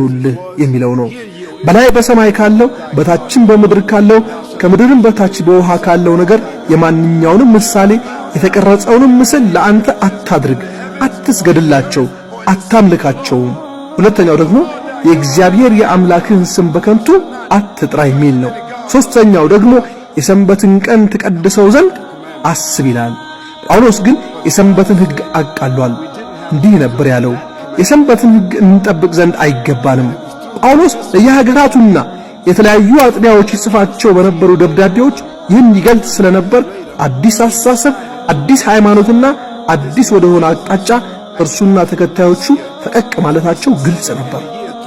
ይሁኑልህ የሚለው ነው። በላይ በሰማይ ካለው፣ በታችም በምድር ካለው፣ ከምድርም በታች በውሃ ካለው ነገር የማንኛውንም ምሳሌ የተቀረጸውንም ምስል ለአንተ አታድርግ፣ አትስገድላቸው፣ አታምልካቸውም። ሁለተኛው ደግሞ የእግዚአብሔር የአምላክህን ስም በከንቱ አትጥራ የሚል ነው። ሦስተኛው ደግሞ የሰንበትን ቀን ትቀድሰው ዘንድ አስብ ይላል። ጳውሎስ ግን የሰንበትን ሕግ አቃሏል። እንዲህ ነበር ያለው፣ የሰንበትን ሕግ እንጠብቅ ዘንድ አይገባንም። ጳውሎስ ለየሀገራቱና የተለያዩ አጥቢያዎች ይጽፋቸው በነበሩ ደብዳቤዎች ይህን ይገልጽ ስለነበር አዲስ አስተሳሰብ፣ አዲስ ሃይማኖትና አዲስ ወደሆነ አቅጣጫ እርሱና ተከታዮቹ ፈቀቅ ማለታቸው ግልጽ ነበር።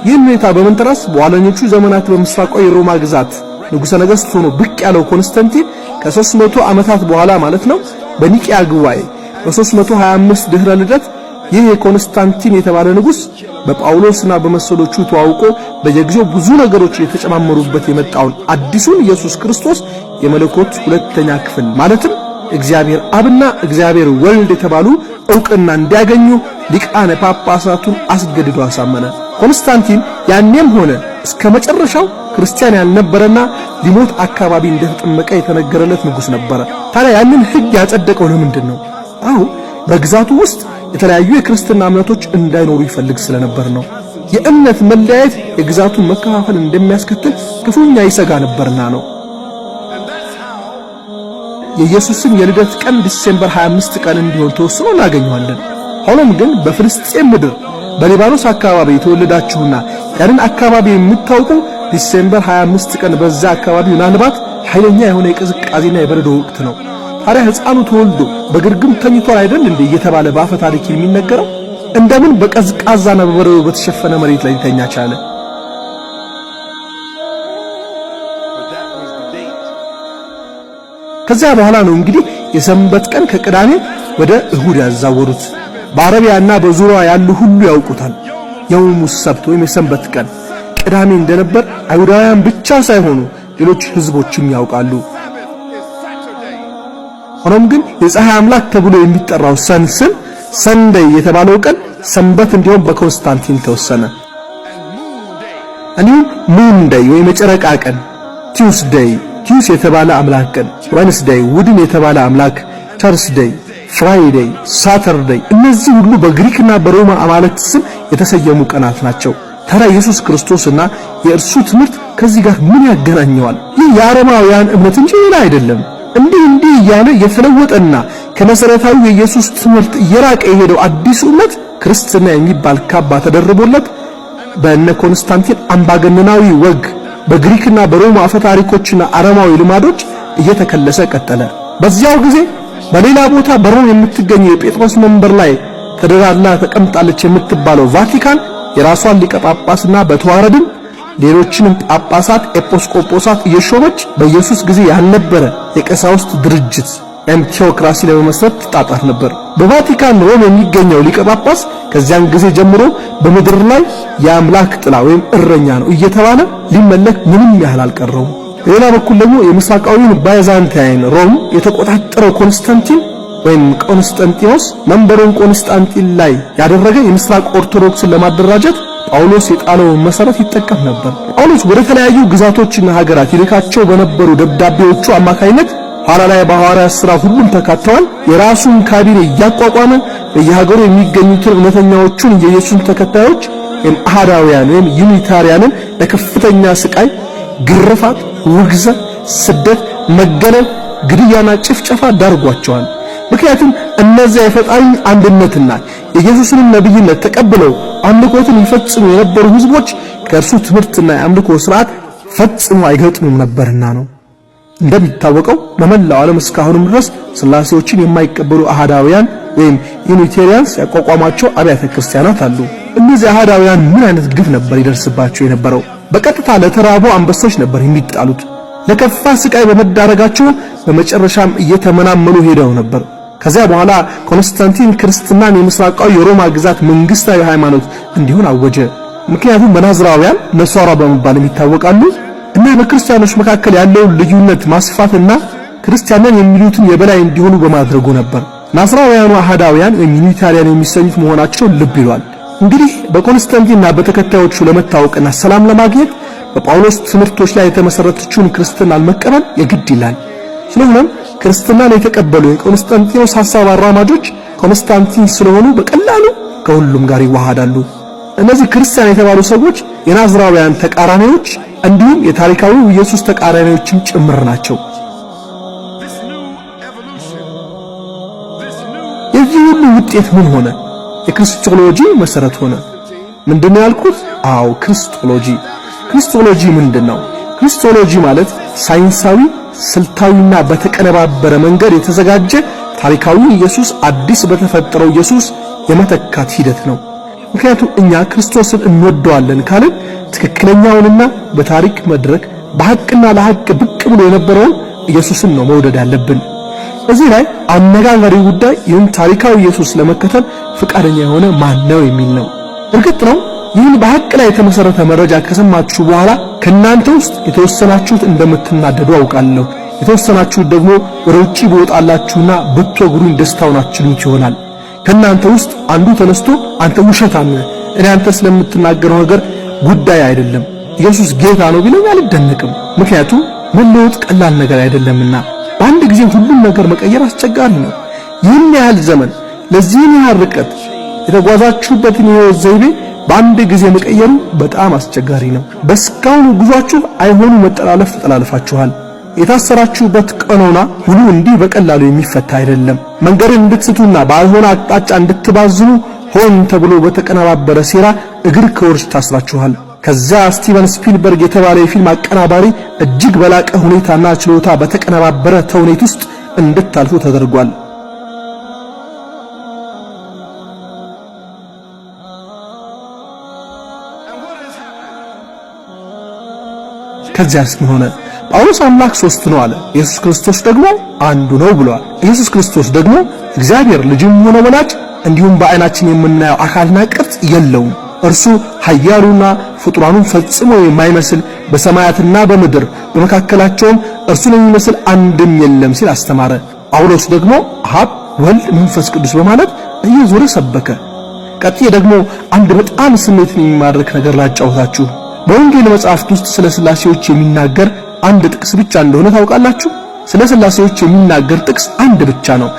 ይህን ሁኔታ በመንተራስ በኋለኞቹ ዘመናት በምስራቃዊ የሮማ ግዛት ንጉሠ ነገሥት ሆኖ ብቅ ያለው ኮንስታንቲን ከ300 ዓመታት በኋላ ማለት ነው፣ በኒቂያ ጉባኤ በ325 ድህረ ልደት ይህ የኮንስታንቲን የተባለ ንጉሥ በጳውሎስና በመሰሎቹ ተዋውቆ በየጊዜው ብዙ ነገሮች የተጨማመሩበት የመጣውን አዲሱን ኢየሱስ ክርስቶስ የመለኮት ሁለተኛ ክፍል፣ ማለትም እግዚአብሔር አብና እግዚአብሔር ወልድ የተባሉ ዕውቅና እንዲያገኙ ሊቃነ ጳጳሳቱን አስገድዶ አሳመነ። ኮንስታንቲን ያኔም ሆነ እስከ መጨረሻው ክርስቲያን ያልነበረና ሊሞት አካባቢ እንደተጠመቀ የተነገረለት ንጉሥ ነበረ። ታዲያ ያንን ሕግ ያጸደቀው ለምንድን ነው? አዎ፣ በግዛቱ ውስጥ የተለያዩ የክርስትና እምነቶች እንዳይኖሩ ይፈልግ ስለነበር ነው። የእምነት መለያየት የግዛቱን መከፋፈል እንደሚያስከትል ክፉኛ ይሰጋ ነበርና ነው። የኢየሱስን የልደት ቀን December 25 ቀን እንዲሆን ተወስኖ እናገኘዋለን። ሆኖም ግን በፍልስጤም ምድር በሊባኖስ አካባቢ የተወለዳችሁና ያንን አካባቢ የምታውቁ፣ December 25 ቀን በዛ አካባቢ ምናልባት ኃይለኛ የሆነ የቅዝቃዜና የበረዶ ወቅት ነው። ታዲያ ሕፃኑ ተወልዶ በግርግም ተኝቷል አይደል እንዴ እየተባለ በአፈ ታሪክ የሚነገረው፣ እንደምን በቀዝቃዛና በበረዶ በተሸፈነ መሬት ላይ ሊተኛ ቻለ? But that was the date. ከዚያ በኋላ ነው እንግዲህ የሰንበት ቀን ከቅዳሜ ወደ እሁድ ያዛወሩት። በአረቢያና በዙሪያዋ ያሉ ሁሉ ያውቁታል። يوم السبت ወይም የሰንበት ቀን ቅዳሜ እንደነበር አይሁዳውያን ብቻ ሳይሆኑ ሌሎች ሕዝቦችም ያውቃሉ። Sabbath is Saturday. ሆኖም ግን የፀሐይ አምላክ ተብሎ የሚጠራው sun ስም Sunday የተባለው ቀን ሰንበት እንዲሆን በኮንስታንቲን ተወሰነ። And Moon Day. እንዲሁም Moon Day ወይም የጨረቃ ቀን፣ Tuesday ቲዩስ የተባለ አምላክ ቀን፣ Wednesday ውድን የተባለ አምላክ፣ Thursday፣ Friday፣ Saturday፣ እነዚህ ሁሉ በግሪክና በሮማ አማልክት ስም የተሰየሙ ቀናት ናቸው። ታዲያ ኢየሱስ ክርስቶስና የእርሱ ትምህርት ከዚህ ጋር ምን ያገናኘዋል? ይህ የአረማውያን እምነት እንጂ ሌላ አይደለም። እንዲህ እንዲህ እያለ የተለወጠና ከመሰረታዊ የኢየሱስ ትምህርት እየራቀ የሄደው አዲሱ እምነት ክርስትና የሚባል ካባ ተደርቦለት በእነ ኮንስታንቲን አምባገነናዊ ወግ በግሪክና በሮማ አፈታሪኮችና አረማዊ ልማዶች እየተከለሰ ቀጠለ። በዚያው ጊዜ በሌላ ቦታ በሮም የምትገኘው የጴጥሮስ መንበር ላይ ተደላድላ ተቀምጣለች የምትባለው ቫቲካን የራሷን ሊቀ ጳጳስና በተዋረድም ሌሎችንም ጳጳሳት፣ ኤጲስቆጶሳት እየሾመች በኢየሱስ ጊዜ ያልነበረ የቀሳውስት ድርጅት ወይም theocracy ለመመስረት ትጣጣር ነበር። በቫቲካን ሮም የሚገኘው ሊቀ ጳጳስ ከዚያን ጊዜ ጀምሮ በምድር ላይ የአምላክ ጥላ ወይም እረኛ ነው እየተባለ ሊመለክ ምንም ያህል አልቀረውም። በሌላ በኩል ደግሞ የምስራቃዊውን ባይዛንታይን ሮም የተቆጣጠረው ኮንስታንቲን ወይም ቆንስጠንጢኖስ መንበሩን ቆንስጣንጢን ላይ ያደረገ የምስራቅ ኦርቶዶክስን ለማደራጀት ጳውሎስ የጣለውን መሰረት ይጠቀም ነበር። ጳውሎስ ወደ ተለያዩ ግዛቶችና ሀገራት ይልካቸው በነበሩ ደብዳቤዎቹ አማካይነት፣ ኋላ ላይ በሐዋርያት ሥራ ሁሉም ተካተዋል፣ የራሱን ካቢኔ እያቋቋመ በየሀገሩ የሚገኙትን እውነተኛዎቹን የኢየሱስን ተከታዮች ወይም አሃዳውያን ወይም Unitarian ን ለከፍተኛ ስቃይ፣ ግርፋት፣ ውግዘት፣ ስደት፣ መገለል፣ ግድያና ጭፍጨፋ ዳርጓቸዋል። ምክንያቱም እነዚያ የፈጣሪን አንድነትና የኢየሱስንም ነብይነት ተቀብለው አምልኮትን ይፈጽሙ የነበሩ ህዝቦች ከእርሱ ትምህርትና የአምልኮ ስርዓት ፈጽሞ አይገጥሙም ነበርና ነው። እንደሚታወቀው በመላው ዓለም እስካሁንም ድረስ ስላሴዎችን የማይቀበሉ አሃዳውያን ወይም Unitarians ያቋቋሟቸው አብያተ ክርስቲያናት አሉ። እነዚህ አሃዳውያን ምን አይነት ግፍ ነበር ይደርስባቸው የነበረው? በቀጥታ ለተራቡ አንበሶች ነበር የሚጣሉት። ለከፋ ስቃይ በመዳረጋቸው በመጨረሻም እየተመናመኑ ሄደው ነበር። ከዚያ በኋላ ኮንስታንቲን ክርስትናን የምስራቃዊ የሮማ ግዛት መንግስታዊ ሃይማኖት እንዲሆን አወጀ። ምክንያቱም በናዝራውያን ነሷራ በመባል ይታወቃሉ እና በክርስቲያኖች መካከል ያለውን ልዩነት ማስፋትና ክርስቲያንን የሚሉትን የበላይ እንዲሆኑ በማድረጉ ነበር። ናዝራውያኑ አሃዳውያን ወይም Unitarian የሚሰኙት መሆናቸውን ልብ ይሏል። እንግዲህ በኮንስታንቲንና በተከታዮቹ ለመታወቅና ሰላም ለማግኘት በጳውሎስ ትምህርቶች ላይ የተመሰረተችውን ክርስትናን መቀበል የግድ ይላል። ስለሆነም ክርስትናን የተቀበሉ የቆንስጣንጢኖስ ሐሳብ አራማጆች ኮንስታንቲን ስለሆኑ በቀላሉ ከሁሉም ጋር ይዋሃዳሉ። እነዚህ ክርስቲያን የተባሉ ሰዎች የናዝራውያን ተቃራኒዎች እንዲሁም የታሪካዊው ኢየሱስ ተቃራኒዎችም ጭምር ናቸው። This new evolution, this new የዚህ ሁሉ ውጤት ምን ሆነ? የ Christology መሰረት ሆነ። ምንድነው ያልኩት? አዎ Christology። Christology ምንድነው? Christology ማለት ሳይንሳዊ፣ ስልታዊና በተቀነባበረ መንገድ የተዘጋጀ ታሪካዊውን ኢየሱስ አዲስ በተፈጠረው ኢየሱስ የመተካት ሂደት ነው። ምክንያቱም እኛ ክርስቶስን እንወደዋለን ካልን ትክክለኛውንና በታሪክ መድረክ በሐቅና ለሐቅ ብቅ ብሎ የነበረውን ኢየሱስን ነው መውደድ ያለብን። እዚህ ላይ አነጋጋሪው ጉዳይ ይህን ታሪካዊ ኢየሱስ ለመከተል ፍቃደኛ የሆነ ማን ነው የሚል ነው። እርግጥ ነው ይህን በሐቅ ላይ የተመሰረተ መረጃ ከሰማችሁ በኋላ ከእናንተ ውስጥ የተወሰናችሁት እንደምትናደዱ አውቃለሁ። የተወሰናችሁት ደግሞ ወደ ውጪ ብወጣላችሁና ብትወግሩኝ ደስታውን አትችሉት ይሆናል። ከእናንተ ውስጥ አንዱ ተነስቶ አንተ ውሸታም ነህ፣ እኔ አንተ ስለምትናገረው ነገር ጉዳይ አይደለም፣ ኢየሱስ ጌታ ነው ቢለኝ አልደነቅም። ምክንያቱም መለወጥ ቀላል ነገር አይደለምና በአንድ ጊዜ ሁሉም ነገር መቀየር አስቸጋሪ ነው። ይህን ያህል ዘመን ለዚህን ያህል ርቀት የተጓዛችሁበትን የህይወት ዘይቤ በአንድ ጊዜ መቀየሩ በጣም አስቸጋሪ ነው። በስካሁኑ ጉዟችሁ አይሆኑ መጠላለፍ ተጠላልፋችኋል። የታሰራችሁበት ቀኖና ሁሉ እንዲህ በቀላሉ የሚፈታ አይደለም። መንገድን እንድትስቱና ባልሆነ አቅጣጫ እንድትባዝኑ ሆን ተብሎ በተቀነባበረ ሴራ እግር ከወርች ታስራችኋል። ከዛ ስቲቨን ስፒልበርግ የተባለ የፊልም አቀናባሪ እጅግ በላቀ ሁኔታና ችሎታ በተቀነባበረ ተውኔት ውስጥ እንድታልፉ ተደርጓል። And what has happened? ከዚያስ ምን ሆነ? ጳውሎስ አምላክ ሶስት ነው አለ። ኢየሱስ ክርስቶስ ደግሞ አንዱ ነው ብሏል። ኢየሱስ ክርስቶስ ደግሞ እግዚአብሔር ልጅም ሆነ ወላጅ እንዲሁም በአይናችን የምናየው አካልና ቅርጽ የለውም። እርሱ ኃያሉና ፍጡራኑን ፈጽሞ የማይመስል በሰማያትና በምድር በመካከላቸውም እርሱን የሚመስል አንድም የለም ሲል አስተማረ። ጳውሎስ ደግሞ አብ፣ ወልድ፣ መንፈስ ቅዱስ በማለት እየዞረ ሰበከ። ቀጥዬ ደግሞ አንድ በጣም ስሜትን የሚማርክ ነገር ላጫውታችሁ። በወንጌል መጽሐፍት ውስጥ ስለ ስላሴዎች የሚናገር አንድ ጥቅስ ብቻ እንደሆነ ታውቃላችሁ? ስለ ስላሴዎች የሚናገር ጥቅስ አንድ ብቻ ነው።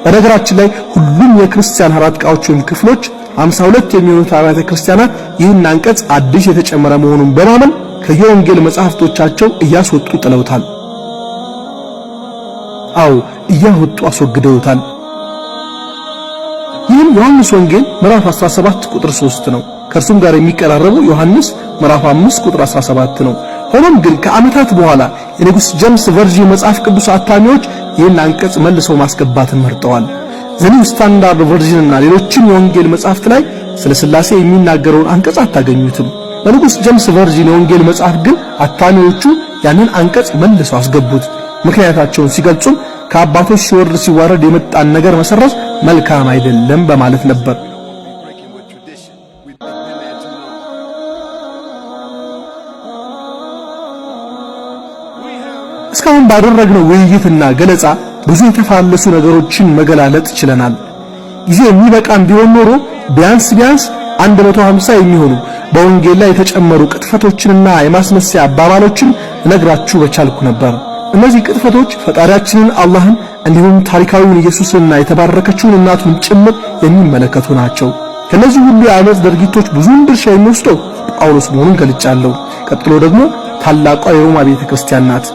በነገራችን ላይ ሁሉም የክርስቲያን ሐራጥቃዎች ወይም ክፍሎች 52 የሚሆኑት አብያተ ክርስቲያናት ይህን አንቀጽ አዲስ የተጨመረ መሆኑን በማመን ከየወንጌል መጽሐፍቶቻቸው እያስወጡ ጥለውታል። አዎ እያወጡ አስወግደውታል። ይህም ዮሐንስ ወንጌል ምዕራፍ 17 ቁጥር 3 ነው። ከእርሱም ጋር የሚቀራረበው ዮሐንስ ምዕራፍ 5 ቁጥር 17 ነው። ሆኖም ግን ከዓመታት በኋላ የንጉሥ ጀምስ version መጽሐፍ ቅዱስ አታሚዎች ይህን አንቀጽ መልሰው ማስገባትን መርጠዋል። The New Standard Version እና ሌሎችም የወንጌል መጽሐፍት ላይ ስለ ሥላሴ የሚናገረውን አንቀጽ አታገኙትም። በንጉሥ ጀምስ version የወንጌል መጽሐፍ ግን አታሚዎቹ ያንን አንቀጽ መልሰው አስገቡት። ምክንያታቸውን ሲገልጹም ከአባቶች ሲወርድ ሲዋረድ የመጣን ነገር መሰረዝ መልካም አይደለም በማለት ነበር። We're breaking with tradition. We've been there too long. We have እስካሁን ባደረግነው ውይይትና ገለጻ ብዙ የተፋለሱ ነገሮችን መገላለጥ ችለናል። ጊዜ የሚበቃም ቢሆን ኖሮ ቢያንስ ቢያንስ 150 የሚሆኑ በወንጌል ላይ የተጨመሩ ቅጥፈቶችንና የማስመሰያ አባባሎችን እነግራችሁ በቻልኩ ነበር። እነዚህ ቅጥፈቶች ፈጣሪያችንን አላህን እንዲሁም ታሪካዊውን ኢየሱስንና የተባረከችውን እናቱን ጭምር የሚመለከቱ ናቸው። ከነዚህ ሁሉ የአመፅ ድርጊቶች ብዙውን ድርሻ የሚወስደው ጳውሎስ መሆኑን ገልጫለሁ። ቀጥሎ ደግሞ ታላቋ የሮማ ቤተክርስቲያን ናት።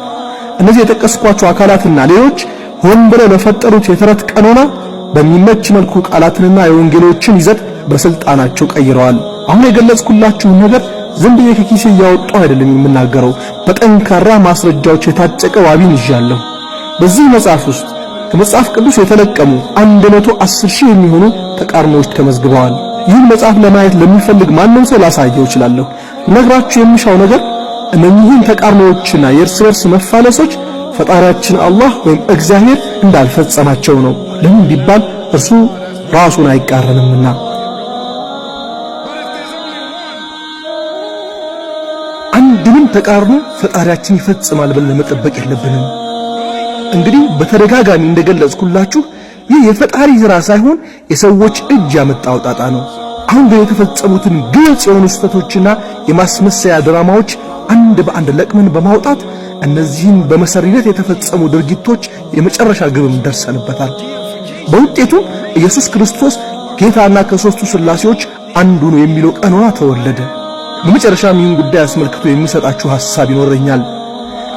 እነዚህ የጠቀስኳቸው አካላትና ሌሎች ሆን ብለው ለፈጠሩት የተረት ቀኖና በሚመች መልኩ ቃላትንና የወንጌሎችን ይዘት በስልጣናቸው ቀይረዋል። አሁን የገለጽኩላችሁን ነገር ዝም ብዬ ከኪሴ እያወጣሁ አይደለም የምናገረው፣ በጠንካራ ማስረጃዎች የታጨቀ ዋቢን ይዣለሁ። በዚህ መጽሐፍ ውስጥ ከመጽሐፍ ቅዱስ የተለቀሙ 110 ሺህ የሚሆኑ ተቃርኖዎች ተመዝግበዋል። ይህን መጽሐፍ ለማየት ለሚፈልግ ማንም ሰው ላሳየው እችላለሁ። ነግራችሁ የሚሻው ነገር እነኚህን ተቃርኖዎችና የእርስ በርስ መፋለሶች ፈጣሪያችን አላህ ወይም እግዚአብሔር እንዳልፈጸማቸው ነው። ለምን ቢባል እርሱ ራሱን አይቃረንምና። But if there's only one, አንድንም ተቃርኖ ፈጣሪያችን ይፈጽማል ብለን መጠበቅ የለብንም። እንግዲህ በተደጋጋሚ እንደገለጽኩላችሁ ይህ የፈጣሪ ሥራ ሳይሆን የሰዎች እጅ ያመጣው ጣጣ ነው። አሁን ግን የተፈጸሙትን ግልጽ የሆኑ ስህተቶችና የማስመሰያ ድራማዎች አንድ በአንድ ለቅመን በማውጣት እነዚህን በመሰሪነት የተፈጸሙ ድርጊቶች የመጨረሻ ግብም ደርሰንበታል። በውጤቱም ኢየሱስ ክርስቶስ ጌታና ከሦስቱ ሥላሴዎች አንዱ ነው የሚለው ቀኖና ተወለደ። በመጨረሻም ይህን ጉዳይ አስመልክቶ የሚሰጣችሁ ሐሳብ ይኖረኛል።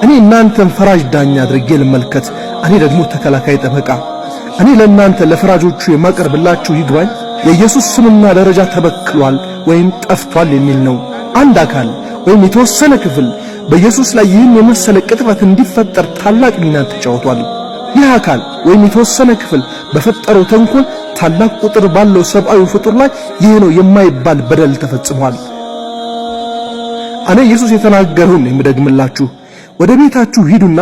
እኔ እናንተን ፈራጅ ዳኛ አድርጌ ልመልከት፣ እኔ ደግሞ ተከላካይ ጠበቃ። እኔ ለእናንተ ለፈራጆቹ የማቀርብላችሁ ይግባኝ የኢየሱስ ስምና ደረጃ ተበክሏል ወይም ጠፍቷል የሚል ነው። አንድ አካል ወይም የተወሰነ ክፍል በኢየሱስ ላይ ይህን የመሰለ ቅጥፈት እንዲፈጠር ታላቅ ሚና ተጫውቷል። ይህ አካል ወይም የተወሰነ ክፍል በፈጠረው ተንኮል ታላቅ ቁጥር ባለው ሰብአዊ ፍጡር ላይ ይህ ነው የማይባል በደል ተፈጽሟል። እኔ ኢየሱስ የተናገረውን የምደግምላችሁ፣ ወደ ቤታችሁ ሂዱና